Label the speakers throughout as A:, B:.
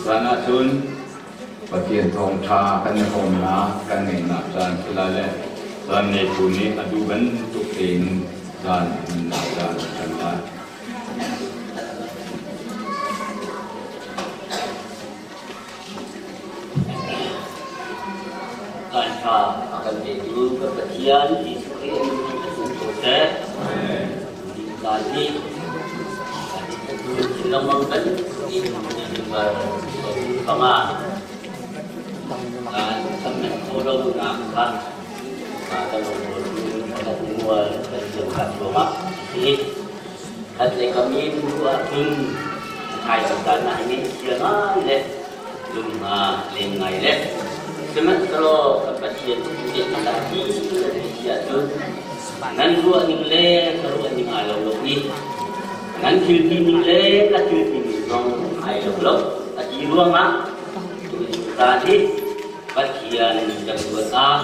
A: Tutan ahcun Pathian thawngṭha kan i hrawmnak kan ngeihnak caan si lai le caan ngeitu nih a duh bantuk tein caan a hmannak caan a si lai.
B: Caan ṭha a kan petu kan Pathian Jesuh Khrih min in kan um ko seh. Caan hi chin lengmang bantukin November 15 caan kan khawh lonak kha kan kan mual kan thiam ruangah si. Khat le kam in ruah ahcun thaizing caan ah hin chia ngai le lung leng ngai le sihmanhsehlaw kan Pathian nih a dah ti kan ti si ahcun nan ruah ning le ka ruah ning ai lo lo i nan thil ti ning le ka thil ti ning zong ai lo lo a ti ruangah caan hi Pathian kan ruat ah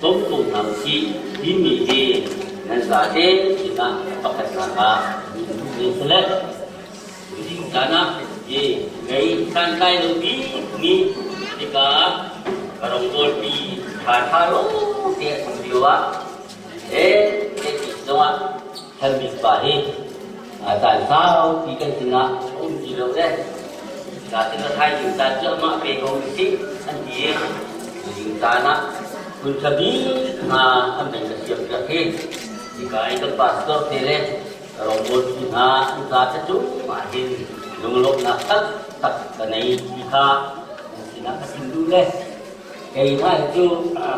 B: tom ko hna usih timi hi nan zate sinah pakhatnak ah ni le caan ah hi ngei santlai lo bikmi tikah ka rongbawlpi ṭha ṭha lo te a um lio ah he te zongah thalmi pa hi caan saupi kan sinah a um ti lo le Natin na thaizing caan cu amah pe ko usih an ti i zing caan ah phun ṭha bik hna an beng ka siam piak hi hika i kan pastor te le rawngbawl hna an ca ca cung ah hin lunglawmhnak taktak ka nei ti kha nan sinah ka chim duh le keimah cu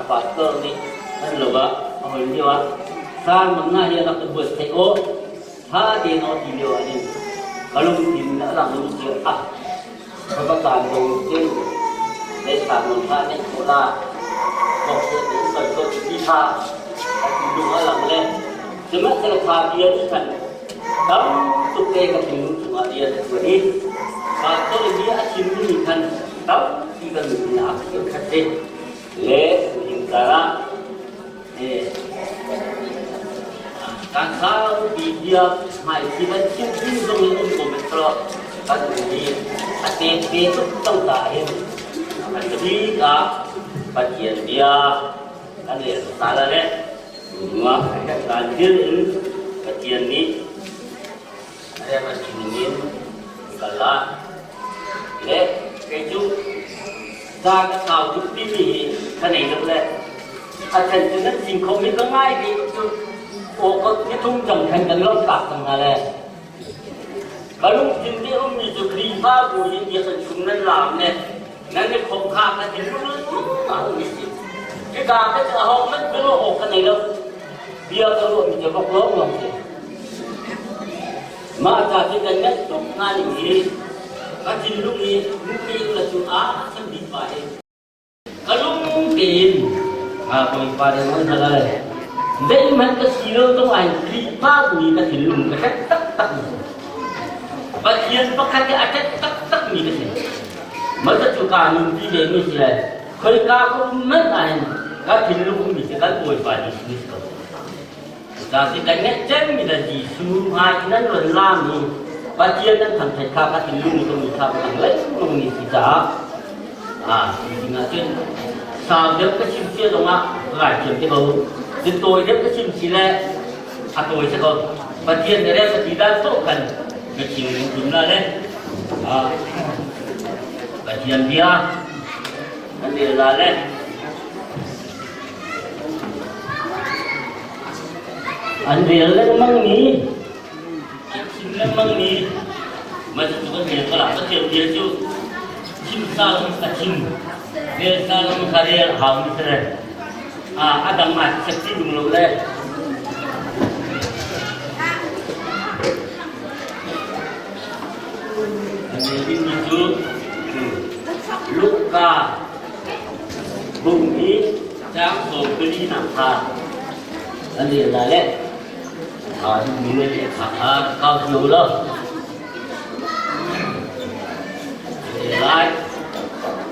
B: pastor nih an lo ah a hol lio ah sermon na hi rak i buat thei aw tha tein aw ti lio ah hin ka lungthin a lang lu ti ah ka va kaan ko cun le sermon kha neih khawh la bok te te ko ti kha a ti lung a lang le Sihmanhsehlaw kha bia nih khan tam tuk te ka thinlung chungah rian a ṭuan i pastor i bia a chimmi nih khan tampi kan nun ah a ka khat te le nihin caan ah kan saupi bia hmaithi van chim ding zong in um ko men selaw kan nun hi a te te tuk cang ta hin kan bik ah Pathian bia kan rel hmasa la le Ruah thil in Pathian nih a rem a si ningin kal ah le kei cu ca ka sau tuk timi hi ka nei lo le a chan cu nan chim kho mi ka ngai bik cu aw ni thum cang khan kan lawm tak cang hna le ka lungthin nih ummi cu Khrihfabu hi biakinn chung nan laam le nan i khom kha ka thinlung a um si. Hika ka cu aho hmanh biaruah awk ka nei lo. Bia ka ruahmi cu vok lawng lawng si. Mah ca cu kan ngeih tuk hnga ning hi ka thinlung i hmuhmi la cu a chan bik pa hi Ka lung tein Bawipa nih nawl hna lai. Zeihmanh ka si lo tung ahhin Khrihfabu i ka thinlung ka ṭet taktakmi si. Pathian pakhat i a ṭet taktakmi ka si. Mah cu kaa nunpi vemi si lai. Khoika ka um hmanh ahhin ka thinlung ummi si kan Bawipa Jesuh si ko. Cucaah kan ngeih cemmi le Jesuh hmai i nan run lami Pathian nan thangṭhat kha ka thinlung i ka mithla ka lang lengmangmi si caah ah ding ahcun sau deuh ka chim cia zongah ka ngaithiam te ko. Cun tawi deuh ka chim si le a tawi si ko. Pathian nih rem a ti dan sawh khan ka chim ding la le Pathian bia kan rel la le An rel lengmang mi, an chim lengmang mi, mah cu kan rel ko la. Pathian bia cu chim sa zong a chim, rel sa zong kha rel a hau mi si le a dang ah chek ti lung lo le an rel dingmi cu Luka Bung i caang 14 kha an rel lai le duhmi le lehkha kha kau cio law rel lai.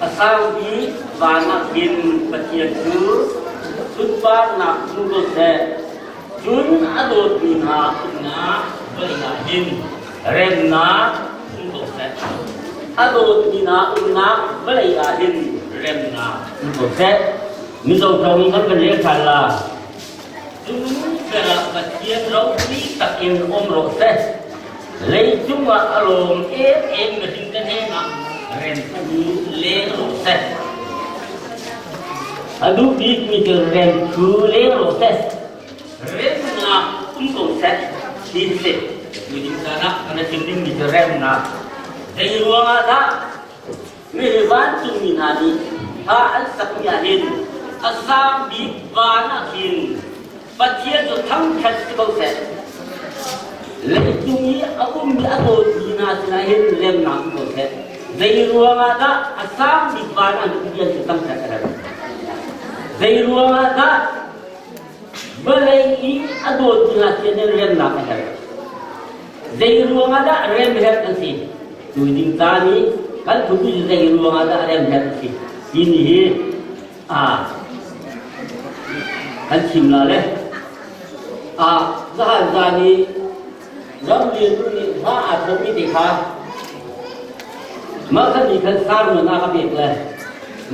B: A sang bik van ah khin Pathian cu sunparnak hmu ko seh. Cun a dawtmi hna umnak vawlei ah hin remnak hmu ko seh. A dawtmi hna umnak vawlei ah hin remnak um ko seh. Mizo ṭong kan kan rel ṭhan la. Cungnung ber ah Pathian ropui takin um rawh seh. Leicung ah a lawm emem mihring ka hnenah rem thu leng rawh seh. A duh bikmi cu rem thu leng rawh seh. Remnak um ko seh ti si. Tuiding caan ah kan chim dingmi cu remnak. Zei ruangah dah mi vancungmi hna nih hla an sakmi ah hin a sang bik van ah khin Pathian cu thangṭhat si ko seh. Leicung i a ummi a dawtmi hna sinah hin remnak um ko seh. Zei ruangah dah a sang bik van ah Pathian cu thangṭhat a herh? Zei ruangah dah vawlei i a dawtmi hna sin hin remnak a herh? Zei ruangah dah rem herh an si? Tuiding caan i kan thupi zei ruangah dah rem herh a si? Timi hi a kan chim la le a zahan zan i ram lian nih hla aa thawhmi te kha mah khan mi khan sar nun a ka pek le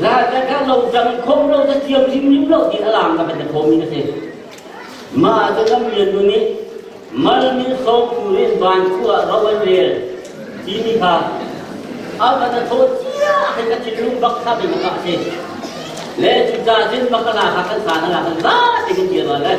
B: la ka ka lo jang khom lo ta thiam lim lim lo tin alam ka ban khomi ka si ma ta ram lian nu nih mal min sawm turin van khua ro an rel timi kha a kan thaw cia khan ka thinlung bak kha bi ka si le cu ca cun bak la kha kan sa na la kan za ti kan dir le.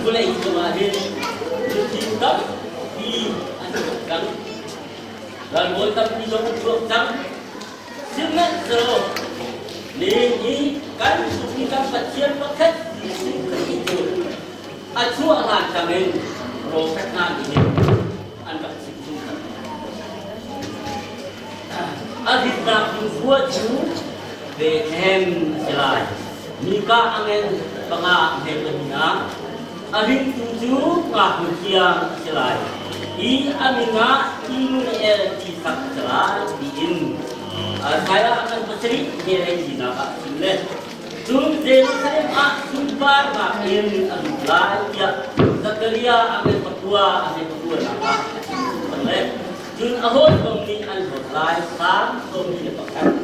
B: Vawlei cungah hin mitin tampi an chuak cang. Ralbawi tampi zong an chuak cang. Sihmanhsehlaw nihin i kan zumhmi kan Pathian pakhat Jesuh Khrih cu a chuah hlan tiangin profet hna nih hin an rak chim chung cang. A ritnak ding khua cu Bethlehem a si lai. Nika a ngen panga a hme pahnih ah a ringtu cu ngaknu thiang a si lai i a min ah Immanuel ti sak a si lai tiin Isaiah a ngan pasarih he hleilinak ah a chim le cun Jerusalem ah sunparnak in a lut lai tiah Zakariah a ngan pakua a hme pakuanak ah a chim cang le cun a hawikom nih an hlawt lai Salm 41.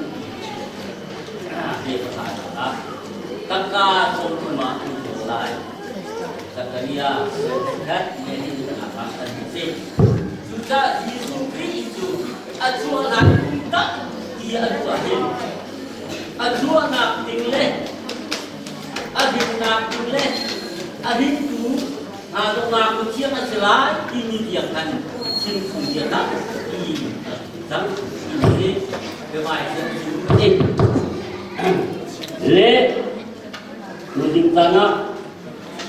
B: Tangka thongthum ah an ṭuan lai. Zakariah khat kan si. Cucaah Jesuh Khrih cu a chuahnak kum tampi a tuah hin a chuahnak ding le a hrinnak ding le a hringtu hna zong ngaknu thiang a si lai timi tiang khan chimchung bia tampi cang timi Le nuding caan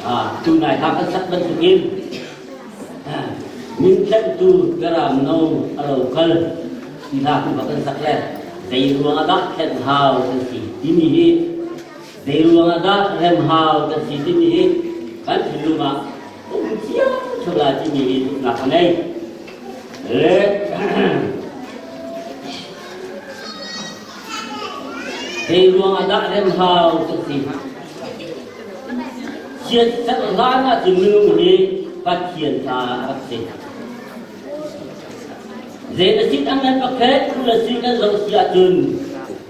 B: ah tunai hla kan sak bantukin mintlentu Garam no a lo kal ti hla ku kan sak le zei ruang ah dah tlenh hau kan si timi hi zei ruang ah dah rem hau kan si timi hi kan thinlung ah um cio la timi hi duhnak a ngei. Le zei ruang ah dah rem hau kan si? Chiat serh hlan ahcun minung hi Pathian ta a rak si. Zei na sit ang nan pakhat kul a si kan zoh si ahcun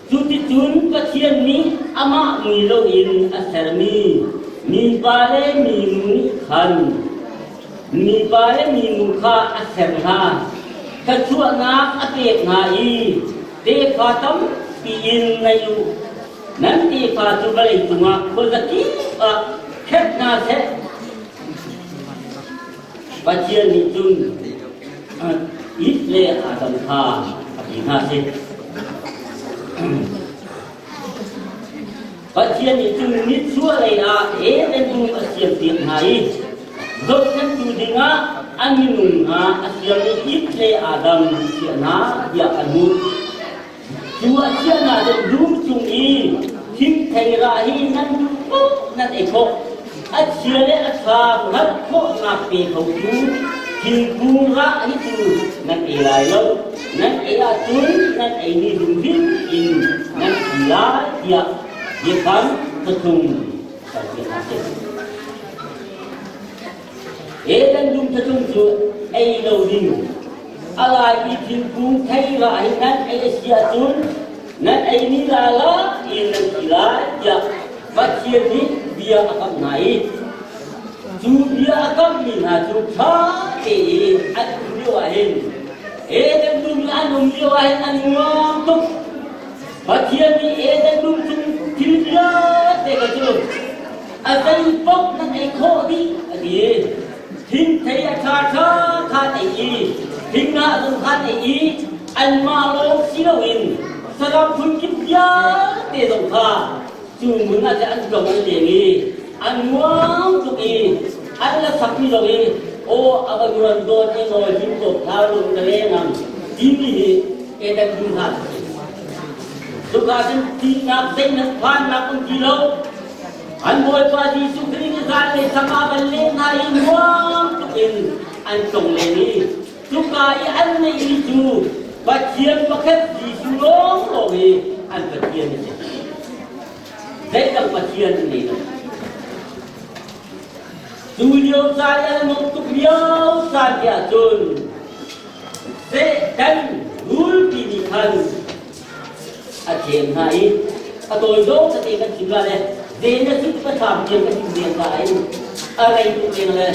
B: cuticun Pathian nih amah mui loin a sermi mipa le minu nih khan mipa le minu kha a ser hna. Thluachuahnak a pek hna i tefa tampi in ngei u. Nan tefa cu vawlei cungah khuazakip ah kherh hna seh. Pathian nih cun Eve le Adam kha a ti hna si. Pathian nih cun nichuahlei ah Eden dum a siampiak hna i zohkhenhtu dingah an minung hna a siam i Eve le Adam chiah hna tiah an hmuh. Cu a chiah hna cu dum chung i thingthei ra hi nan duh paoh nan ei khawh. A chia le a ṭha hngalh khawhnak pe khotu thingkung rah hi cu nan ei lai lo. Nan ei ahcun nan eimi hrimhrim in nan thi lai tiah biakam thuthlung serpiak hna seh. Eden dum thuthlung cu ei lo ding a lai i thingkung thei rah hi nan ei a si ahcun nan eimi la la in nan thi lai tiah Pathian nih bia a kamh hna i cu bia a kamhmi hna cu ṭha tein an um lio ah hin Eden dum i an um lio ah hin an nuam tuk. Pathian nih Eden dum chung thil vialte kha cu a zei paoh nan ei khawh dih a ti. Thingthei a ṭha ṭha kha an ei i thinghnah zong kha an ei i anmah lawng si loin saram phunkip vialte zong kha cu hmun ah cun an tlong an leng i an nuam tuk i an la sakmi zong i aw a va nuan dawn i nawi him tawp hla lung ka leng ang timi hi Eden dum hna si. Cuka cun tihnak zeihmanh phannak um ti lo. An Bawipa Jesuh Khrih nih zan le sam a van leh hna i nuam tuk in an tlong len i cuka i an neihmi cu Pathian pakhat Jesuh lawnglawng hi an Pathian a si. Zeidang Pathian an nei lo. Cu lio caan i an nuamh tuk lio caan te ahcun Satan rulpi nih khan a thlem hna i a tawi zong tete kan chim la le zen na sut ka thlam tiang ka chim leng ka in a rei tuk leng le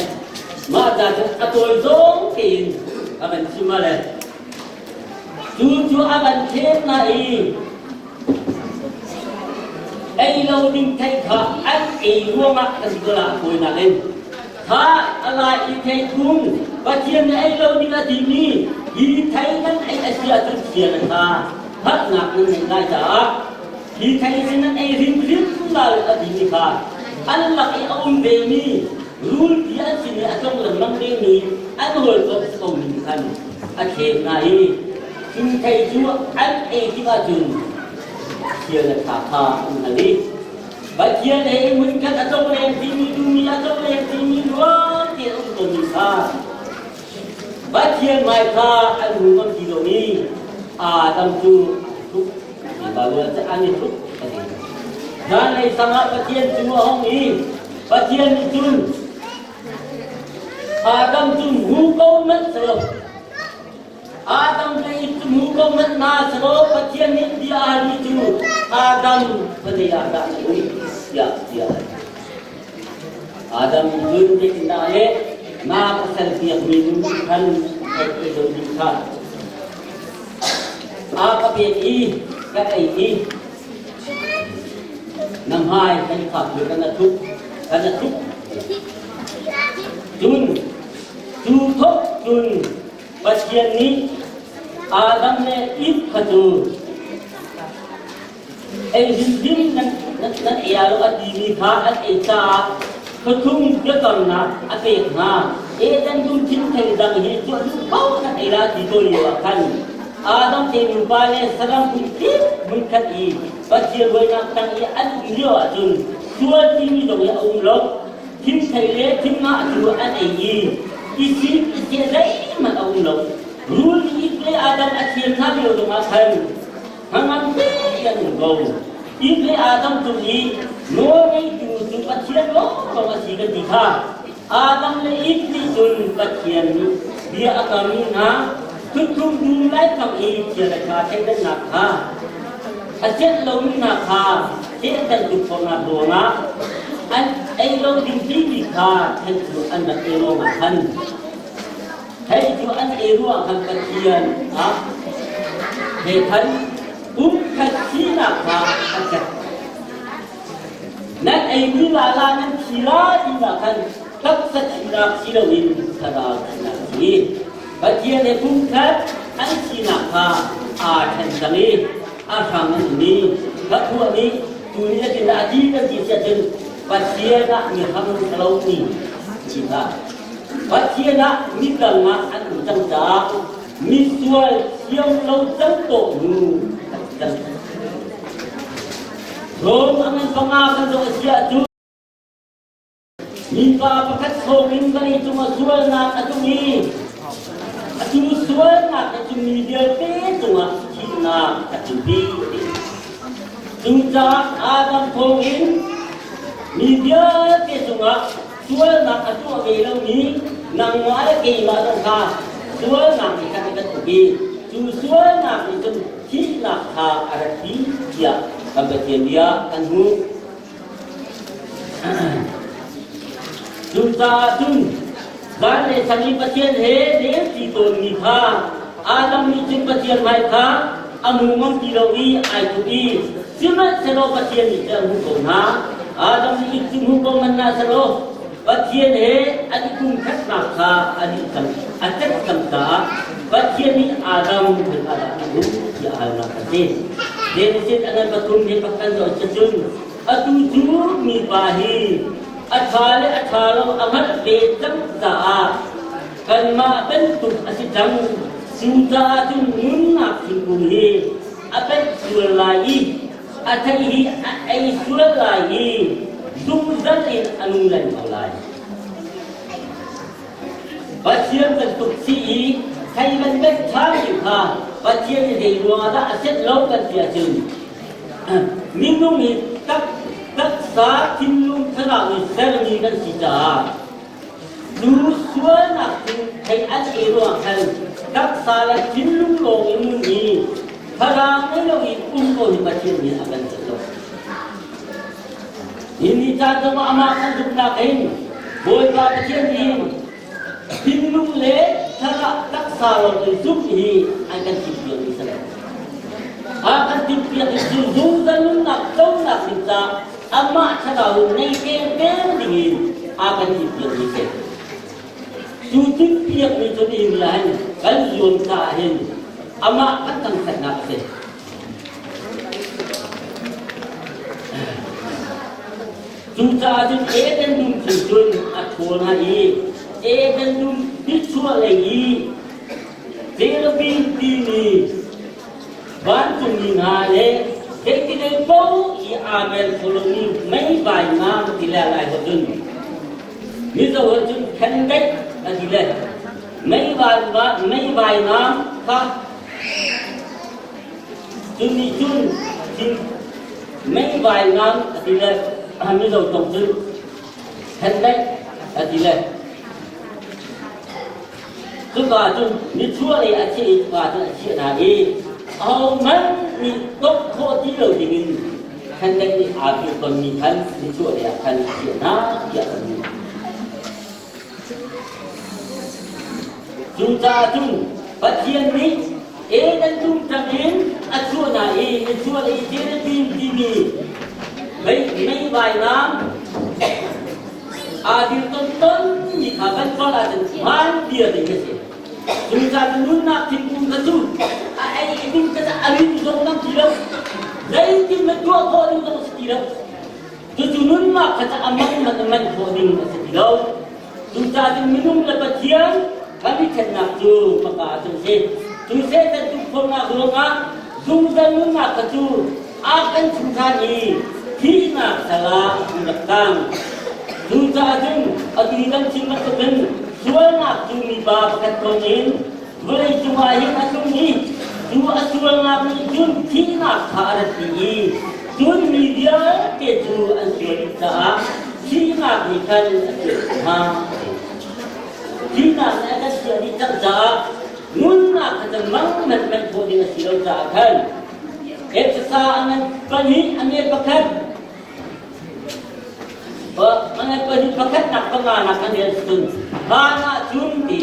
B: mah ca cu a tawi zong tein a van chim le cu cu a van thlem hna i ei lo ding thei kha an ei ruangah kan ti la tawinak in kha a lai i thei thung Pathian nih ei lo ding a timi hi thei nan ei a si ahcun thian a kha hngalhnak nan ngeih lai caah hi thei hi nan ei hrimhrim lai a timi kha an lak i a um vemi rulpi an sin i a tlong lengmang vemi an hawikom a si komi nih khan a thlem hna i cu thei cu an ei tikah cun thian a ṭha kha an hngal i Pathian he hmunkhat a tlongleng timi duhmi a tlongleng timi nuam tein a um tawnmi kha Pathian hmai kha an hmu ngam ti lo i Adam cu thup Baibal ah an i thup a ti. Zanlei sang ah Pathian cu a hong i Pathian nih cun Adam cu hmu ko hmanh si lo Adam le Eve cu hmu ko hmanh hna sehlaw Pathian nih bia a halmi cu Adam khuazei ah dah na um tiah bia a hal. Adam nih cun zeitindah a leh? Na ka serpiakmi nu khan theih ei lo ding kha a ka pek i ka ei i na hmai kan i khap kan a thup kan a thup. Cun cu thawk cun Pathian nih Adam le Eve kha cu ei hrimhrim nan, nan ei ah lo a timi kha an ei caah khuathung biakamnak a pek hna. Eden dum thingthei dang hi tuah duh paoh nan ei la ti ko lio ah khan Adam te nupa le saram hmunkip hmunkhat i Pathian ruainak tang i an um lio ahcun sual timi zong hi a um lo. Thingthei le thinghnah cu an ei i i sik i seh zeihmanh a um lo. Rul nih Eve le Adam a thiam hna lio zongah khan hnangam tein an um ko. Eve le Adam cung i nawlngeitu cu Pathian lawnglawng a si kan ti kha. Adam le Eve nih cun Pathian nih bia a kammi hna thuthlung dum laifang i thil le ṭha thleidannak kha a celh lomi hna kha fehter tuk khawhnak ruangah an ei lo ding timi kha thei cu an rak ei ruangah khan thei cu an ei ruangah khan Pathian ah he khan pumkhat sinak kha a cek. Nan eimi lala nan thi lai tinak khan taksa thinak si loin thlarau thinak si. Pathian he pumkhat an sinak kha aa ṭhen cang i a hrang an um i hlathua nih Tu ni le tin a ti kan ti siah cun Pathian ah mi ham lo mi si hna. Pathian ah midang ah an um cang caah misual thiam lo cang tawh nu an si cang. Rom a ngan panga kan zoh a si ahcun Mipa pakhat thawngin vawlei cungah sualnak a tlung i atu sualnak a tlungmi vialte cungah thihnak a tlunpi a ti. Cucaah Adam thawngin mi vialte cungah sualnak a tuah ve lomi nangmah le keimah zong kha sualnak nih khan a kan uk i cu sualnak nih cun thihnak kha a ratpi tiah kan Pathian bia kan hmuh. Cucaah cun van le sang i Pathian he lengṭi tawnmi kha Adam nih cun Pathian hmai kha a hmu ngam ti lo i ai thup i sihmanhsehlaw Pathian nih cun a hmuh ko hna. Adam nih cu hmu ko hmanh hna sehlaw Pathian he an i pumkhatnak kha an i cang a tet cang caah Pathian nih Adam khoika dah na um tiah a halnak a si. Genesis a ngan pathum he pakhat zoh cun atu cu mipa hi a ṭha le a ṭha lo a hngalh ve cang caah kanmah bantuk a si cang. Cucaah cun nunnak thingkung hi a panh sual lai i a thei hi a ei sual lai i zungzal in a nung leng ko lai. Pathian bantuk si i thei van pek ṭhan ding kha Pathian nih zei ruangah dah a set lo kan ti ahcun minung hi tak taksa thinlung thlarau in sermi kan si caah cu sualnak cu thei an ei ruangah khan taksa le thinlung lawng in nun i thlarau ngei lo in um ko hi Pathian nih a kan set lo. Hi ni caan zongah amah kan zumhnak in Bawipa Pathian nih thinlung le thlarau taksa lawng in zumh hi an kan timhpiakmi si lo. A kan timhpiak i cu zungzal nunnak conak ding caah amah thlarau in nei peng dingin a kan timhpiakmi si. Cu timhpiakmi cu nihin ni ah hin kan zuam caah hin amah kan thangṭhatnak a si. Cucaah cun Eden dum chung cun a ṭhawl hna i Eden dum nichuahlei i cherubim timi vancungmi hna le zeitilei paoh i aa mer kho lomi meivai nga ti le lai ho cun Mizo ah cun khendeih a ti le meivai ngam kha Cu nih cun thing meivai ngang a ti le Mizo tong cun khendeih a ti le cuka cun nichuahlei a chiah i cuka cun a chiah hna i ahohmanh nih tok khawh ti lo dingin khendeih nih aa philh tonmi khan nichuahlei ah khan a chiah hna tiah kan hmuh. Cucaah cun Pathian nih Eden dum tangin a chuah hna i nichuah i cherubim timi mei vainam aa dir tonton mi kha kan tuah ahcun hmaan bia ding a si. Cucaah cun nunnak thingkung kha cu a ei ding kha a rin zong ngam ti lo. Zeitin na tuah khawh ding zong a si ti lo. Cucu nunnak kha a man man man khawh ding a si ti lo. Cucaah cun minung le Pathian kan i ṭhennak cu hmaka ah cun a si. Cu Satan tukforhnak ruangah zungzal nunnak kha cu a kan chung ṭhan i thihnak sal ah an rak tang. Cucaah cun atu kan chim bantukin sualnak cu mipa pakhat thawngin vawlei cungah hin a tlung i cu a sualnak nih cun thihnak kha a rat dih i cun mi vialte cu an sual dih caah thihnak nih khan a tuah hna. Thihnak nih a kan chiah dih cang caah nunnak kha cu mang manh manh khawh ding a si lo caah khan Efesa a ngan pahnih a nge pakhat Mangai pahnih pakhatnak panganak an rel cun van ah cun ti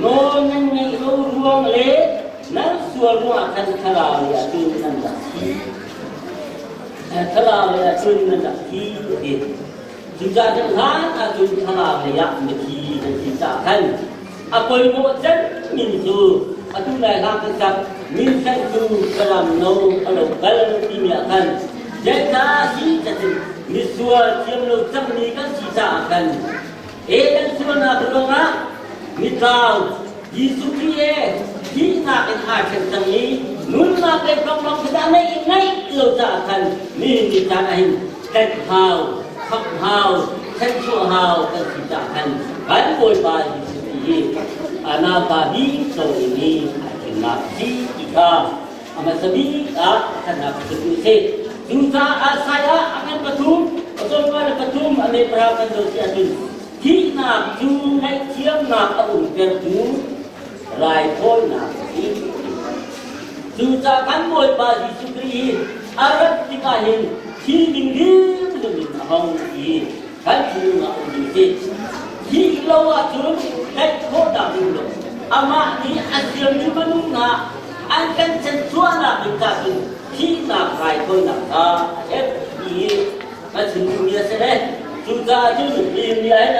B: nawl nan ngeih lo ruang le nan sual ruangah khan thlarau lei ah cun nan rak thi. Thlarau lei ah cun nan rak thi a ti. Cucaah cun hlan ah cun thlarau lei ah mithi nan si caah khan a poimawh cemmi cu atu lai hlang kan sak min thanh cu ka ram no a lo kal timi ah khan. Zeicah si cacin misual thiam lo cangmi kan si caah khan e kan sualnak ruangah mitlau Jesuh Khrih he thihnak in aa ṭhen cang i nunnak lei tlonglong khi dah neih ngeih lo caah khan nihin ni caan ah hin tlaih hau, khap hau, thenchuah hau kan si caah khan kan Bawipa Jesuh Khrih hi anapa bik cawngin i ai thimnak a si ti kha a hmasa bik ah khannak ka tu sih. Cucaah Isaiah a kan pathum, pasawmnga le pathum a me para kan zoh si ahcun thihnak cu ngaihthiamnak a umtertu raithawinak a si. Cucaah kan Bawipa Jesuh Khrih hi a rat tikah hin thi ding hrimhrim in a hong i kan thinlung ah um ding si. Thih lo ahcun tlaih khawh dah ding lo. Amah nih a siammi minung hna an kan chanchuahnak ding ca cun thihnak raithawinak kha a herh ti hi ka chim duhmi a si le cucaah cun nihin ni ah hin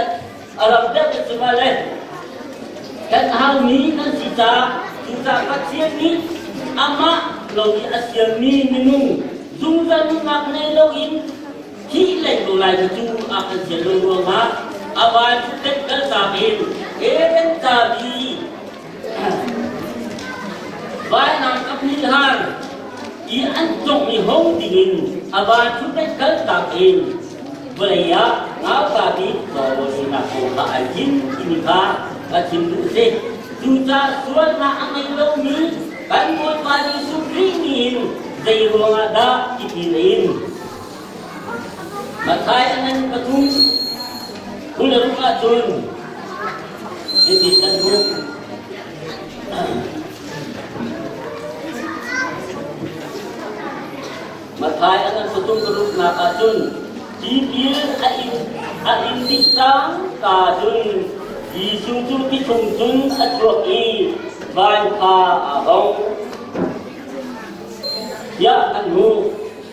B: a ram deuh ka chim ah le kan haumi kan si caah cucaah Pathian nih amah lo i a siammi minung zungzal nunnak nei loin thih leng ko lai cu a kan sian lo ruangah a van thutdenh kaltak in Eden cabi vainam a hmilhar i an congh i hong dingin a van thutdenh kaltak in vawlei ah ngauka bik sinak kong kha ai thim timi kha ka chim duh a si. Cucaah sualnak a ngei lomi kan Bawipa Jesuh Khrih nih hin zei ruangah dah tipil a in? Matthai a ngan pathum 26 ahcun hitin kan hmuh. Matthai a ngan pathum paruknak ahcun tipil a in a in dih cangka cun Jesuh cu ti chung cun a chuak i van kha aa hong. Tiah kan hmuh.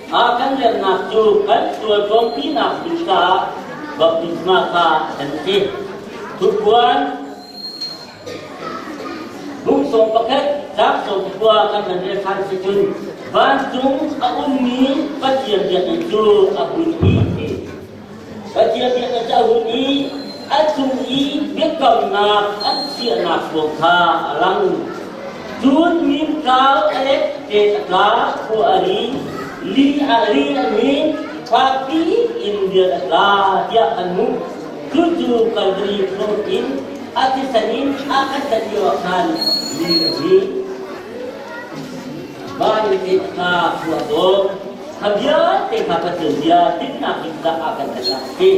B: A kan remnak cu kan sual tlawmpinak ding caah baptisma kha an si. Thupuan bung sawm pakhat caang sawm pakua kan nan rel ṭhan si cun vancung a ummi Pathian biakinn cu a hun i Pathian biakinn cu a hun i a cung i biakamnak an chiahnak kong kha a lang. Cun nimtlau a let te a tla, khua a ri, li a ri a hnin, fakpi in rian a tla tiah kan hmuh. Cucu Kalvari thawng in a thisen in a kan tat lio ah khan li a ri. Van in te a tla, khua a dawt. Kha vialte kha Pathian bia dinnak in dah a kan tat a si.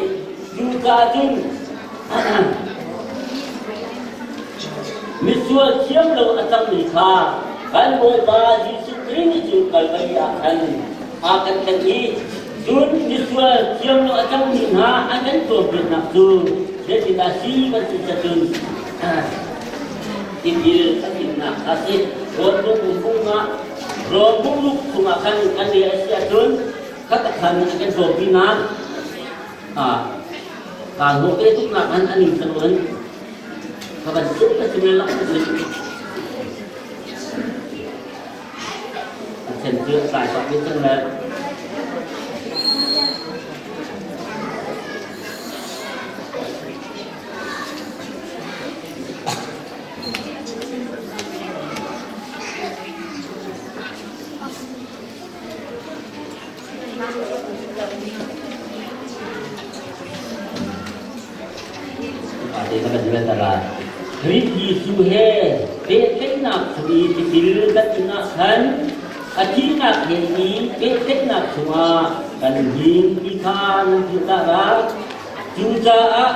B: Cucaah cun Misual thiam lo a cangmi kha kan Bawipa Jesuh Khrih nih cun Kalvari ah khan a kan tlanh i cun misual thiam lo a cangmi hna an kan cawnpiaknak cu zeitindah si kan ti cun tipil a innak a si. Rawn bung ah rawn bungluk chungah khan kan le a si ahcun khat a khan an kan cawmpi nain Kaa hnawh te tuknak khan an in kan ka van tuk ka si men lak a then cu a tlai bak ve cang le Khrih Jesuh he pehtlaihnak chung i tipil kan in ah khan a thihnak he i pehtlaihnak chungah kan him ti kha nan philh dah rak. Cucaah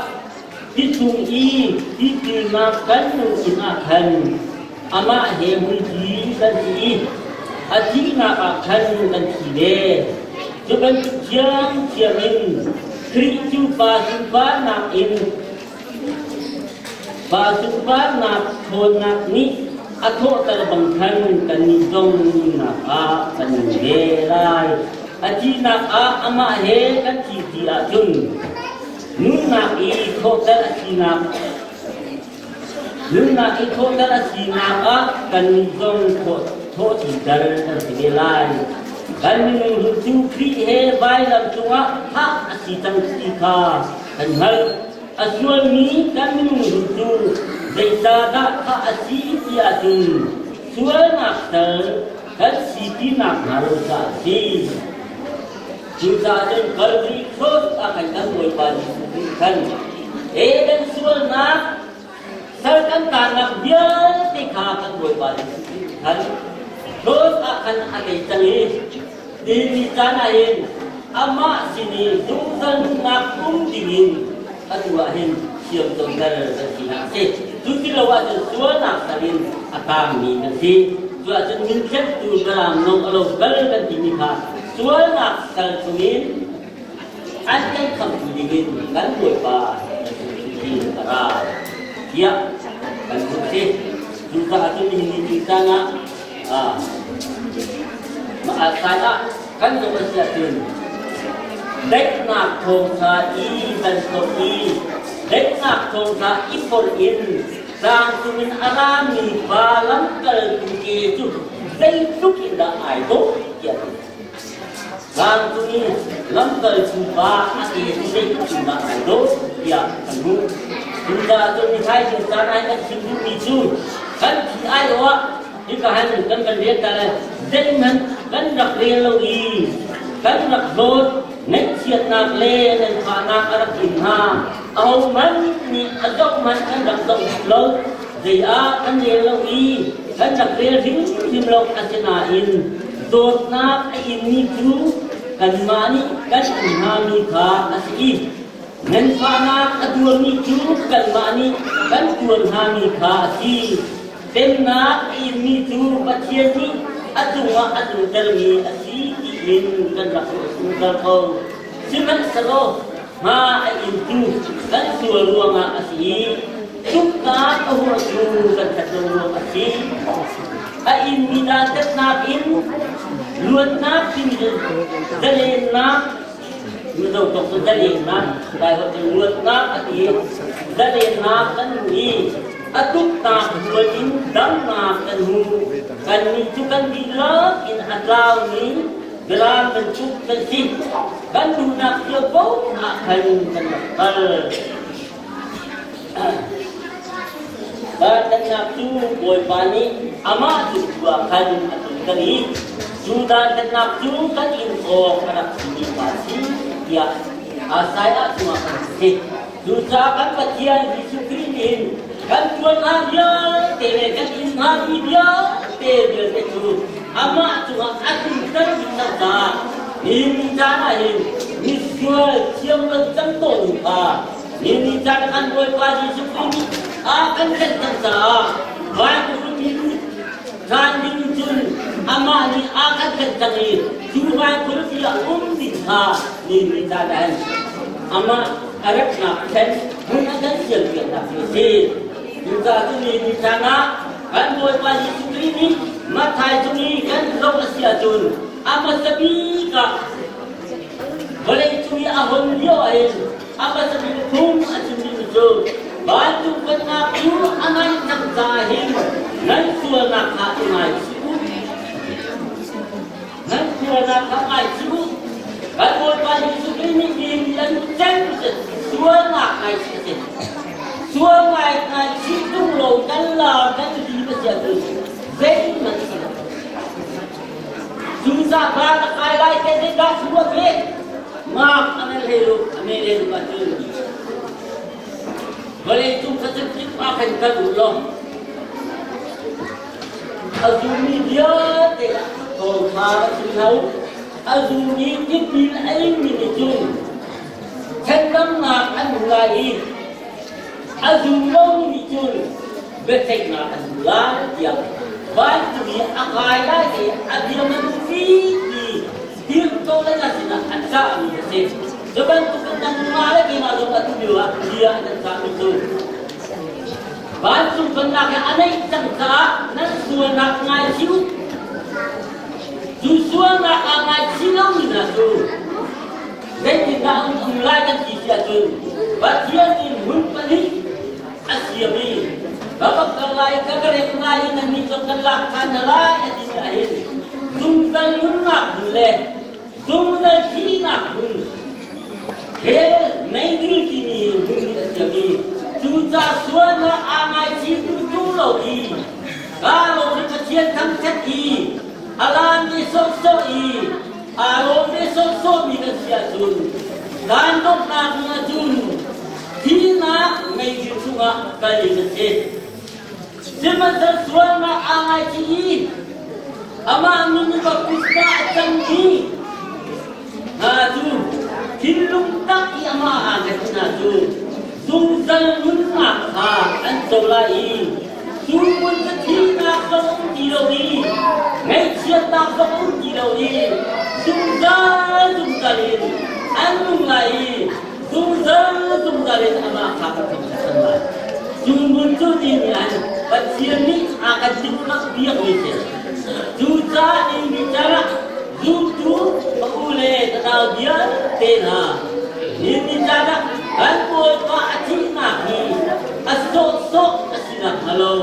B: ti chung i tipilnak kan nun in ah khan amah he hmunpi kan si i a thihnak ah khan kan thi ve. Cu bantuk thiamthiam in Khrih cu Pa sunparnak in Pa sunparnak ṭhawnnak nih a thawhter bang khan kannih zong nunnak ah kan nung ve lai. A thihnak ah amah he kan thi ti ahcun nunnak i thawhter a sinak Nunnak i thawhter a sinak ah kannih zong thawhṭiter kan si ve lai. Kan minung hlun cu Khrih he vailam cungah thah a si cang ti kha kan hngalh. A sualmi kan minung hlun cu zeicahdah thah a si ti ahcun sualnak sal kan si ti nakhnga lo caah a si. Cucaah cun Calvary Cross ah khan kan Bawipa Jesuh Khrih khan Eden sualnak sal kan taannak vialte kha kan Bawipa Jesuh Khrih khan Cross ah khan a tei cang i nihin caan ah hin amah sin i zungzal nunnak um dingin atu ah hin thiam coter kan sinak a si. Cu ti lo ahcun sualnak sal in a taangmi kan si. Cu ahcun minthlentu Falam no a lo kal kan timi kha sualnak sal chungin an kan khamtu dingin kan Bawipa Jesuh a ra tiah kan zumh si. Cucaah cun nihin ni caan ah mah caan ah kan zumh a si ahcun daihnak thawngṭha i bantuk i daihnak thawngṭha i forh in tlangcung in a rami pa lamkaltu ke cu zeitluk in dah ai dawh tiah a ti. Tlangcung in lamkaltu pa a ke cu zeitluk in dah ai dawh tiah kan hmuh. Cucaah cun nithai caan ah kan chim duhmi cu kan thi aiawh ah hika han kan kan rian ta le zeihmanh kan rak rel lo i kan rak dawt ngaihchiatnak le nan fahnak a rak in hna. Ahohmanh nih a zohhmanh kan rak zoh duh lo. Zei ah kan rel lo i kan rak rel hrimhrim lo. Asinain dawtnak a inmi cu kanmah nih kan in hngami kha a si i nganfahnak a tuarmi cu kanmah nih kan tuar hngami kha a si. Temnak a inmi cu Pathian nih a cungah a tluntermi a si tiin kan rak ruah zungzal ko. Sihmanhsehlaw hma a intu kan sual ruangah a si i tuknak a huahtu kan ṭhat lo ruang a si. A inmi dantatnak in luatnak timi zalennak Mizo tawk cu zalennak Laiholh cu luatnak a ti zalennak kan hmu i a tuknak hmual in damnak kan hmu. Kannih cu kan dihlak in a tlaumi Mirang bantuk kan si. Kan duhnak cio paoh ah khan kan rak kal. Dantatnak cu Bawipa nih amah duhtu ah khan a tlunter i cu dantatnak cu kan in awk a rak simi pa a si tiah Isaiah cungah kan si. Cucaah kan Pathian Jesuh Khrih nih hin kan tuan hna vialte le kan in hngami vialte vialte cu amah cungah a tlunter dih cang caah nihin caan ah hin misual thiam lo cang tawn kha nihin caan kan Bawipa Jesuh Khrih nih a kan tlanh cang caah vancung mi ṭhan ding cun amah nih a kan tlanh cang i cu vancung ah um ding kha nihin caan ah hin amah a ratnak thlen hmun a kan sialpiaknak cu a si. Cucaah cu ni ni caan ah kan Bawipa Jesuh Khrih nih Matthai cung i kan zoh a si ahcun a hmasa bik ah vawlei cung i a hon lio ahhin a hmasa bik phung a chimmi cu vancung pennak cu a ngan cang caah hin nan sualnak kha i ngaichih u. Nan sualnak kha ngaichih u. Kan Bawipa Jesuh Khrih nih hin an cem sualnak ngaichih a si. Sual ngai ngaichih tung lo kan la kan li a si ahcun zeihmanh si lo. Cucaah ba ka kai lai te zeidah sual ve? Ngak a ngan hlei lo, a me le lu ahcun vawlei cung kha cu kip ah khan kal u law A zummi vialte thawngṭha a chim hna u. A zummi tipil a ingmi nih cun thlacamnak an hmu lai i a zum lomi nih cun biaceihnak an hmu lai tiah vancung i a kai lai i a bia nganpi ti dirto le na sinah a cahmi a si. Cu bantukin nangmah le keimah zong atu lio ah bia an cahmi cu Vancung pennak he a neih cang caah nan sualnak ngaichih u. Cu sualnak aa ngaichih lomi hna cu zeitindah an um lai kan ti si ahcun Pathian nih hmun pahnih a siam i ka va kal lai ka ka rem lai i nannih zong kan lak ṭhan hna lai a timi ahhin zungzal nunnak hmun. le zungzal thihnak hmun hell meidil timi hmun nih a siam i cucaah sualnak aa ngaichihtu tung lo i kaa lawm i Pathian thangṭhat i a laan ve sawhsawh i aa lawm ve sawhsawhmi kan si ahcun caan donghnak ni ahcun thihnak meidil chungah kal in a si. Sihmanhsehlaw sualnak aa ngaichih i amah min i baptisma a cangmi hna cu thinlung tak i amah aa hngat hna cu zungzal nunnak kha an co lai i cu hmun cu thihnak zong um ti lo i ngaihchiatnak zong um ti lo i zungzal zungzal in an nung lai i zungzal zungzal in amah kha kan thangṭhat lai. Zungbun cu ti nih an Pathian nih a kan timhlamh biakmi si. Cucaah ni caah zumtu ka u le ka nau vialte hna, ni caan ah kan Bawipa a thihnak hi a sawhsawh a si nakhnga lo,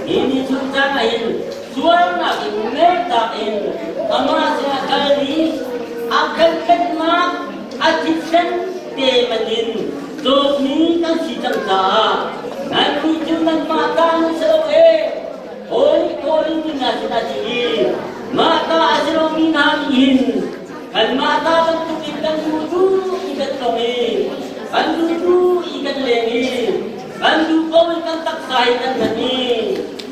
B: hi ni chung caan ah hin sualnak in mertak in amah sinah kal i a kan tlennak a thisen te man in dawtmi kan si cang caah nannih cu nanmah ta nan si lo e hawi kawl mi hna sinah ti i mah ta a si lomi hna nih hin kanmah ta bantuk in kan duhtu i kan tong i kan duhtu i kan leng i kan duh ko in kan taksa hi kan hman i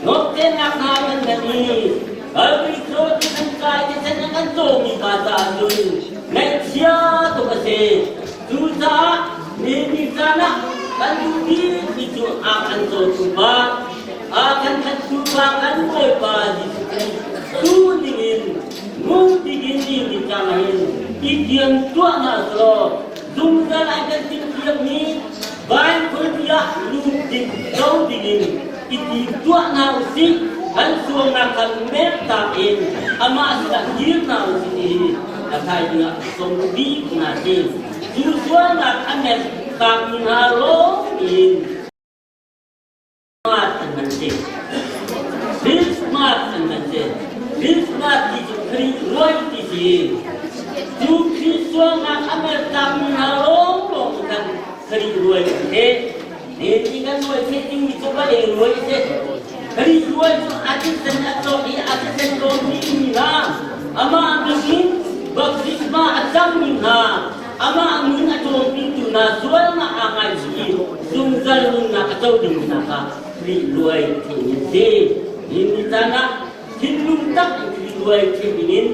B: nuamhtennak hna kan hman i Kalpi thluak in an kai thisen a kan cawmi hna caah cun ngaihchia tuk a si. Cucaah ni caan ah kan duh bikmi cu a kan cawtu pa, a kan khattu pa kan Bawipa Jesuh Khrih tu ningin nung bik in ni ni caan ah hin i tiam tuah hna selaw zungzal an kan timhpiakmi Baibal ah lut ding ko dingin i tim tuah hna usih kan sualnak kha mertak in amah sinah dir hna usih ti hi a thai dingah sawm bik hna si. Cu sualnak a mertak hna lawng in Christmas an hman si. Christmas an hman si. Christmas ti cu Khrih ruai ti si. Cu Khrih sualnak a mertak hna lawng lawng khan Khrih ruai an si. Ni kan ruai theih dingmi cu va leng ruai a si. Khrih ruai cu a thisen a cawk i a thisen dawmi mi hna, amah min in baptisma a cangmi hna, amah min a cawmpitu hna sualnak aa ngaichih i zungzal nunnak a co dingmi hna kha Khrih ruai theih an si. Ni ni caan ah thinlung tak in Khrih ruai theih dingin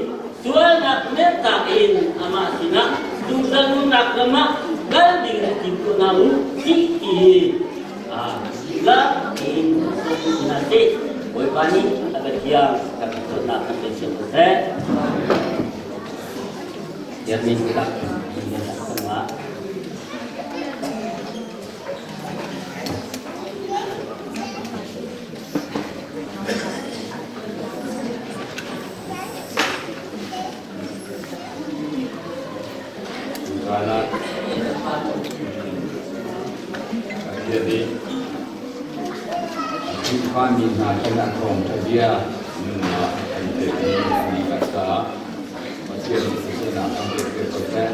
B: sualnak mertak in amah sinah zungzal nunnak ram ah kal ding in timtuah hna u ti ti hi lila in hna sih. Bawipa nih a ka thiang kan cawnnak kan pe cio ko seh. Biakinn tak chungah
A: Tutan ah Pathian nih a Khrihfami hna sinah thawngṭha bia nunnak a kan pekmi a ni kan caah Pathian nih sinah kan pek ve ko seh.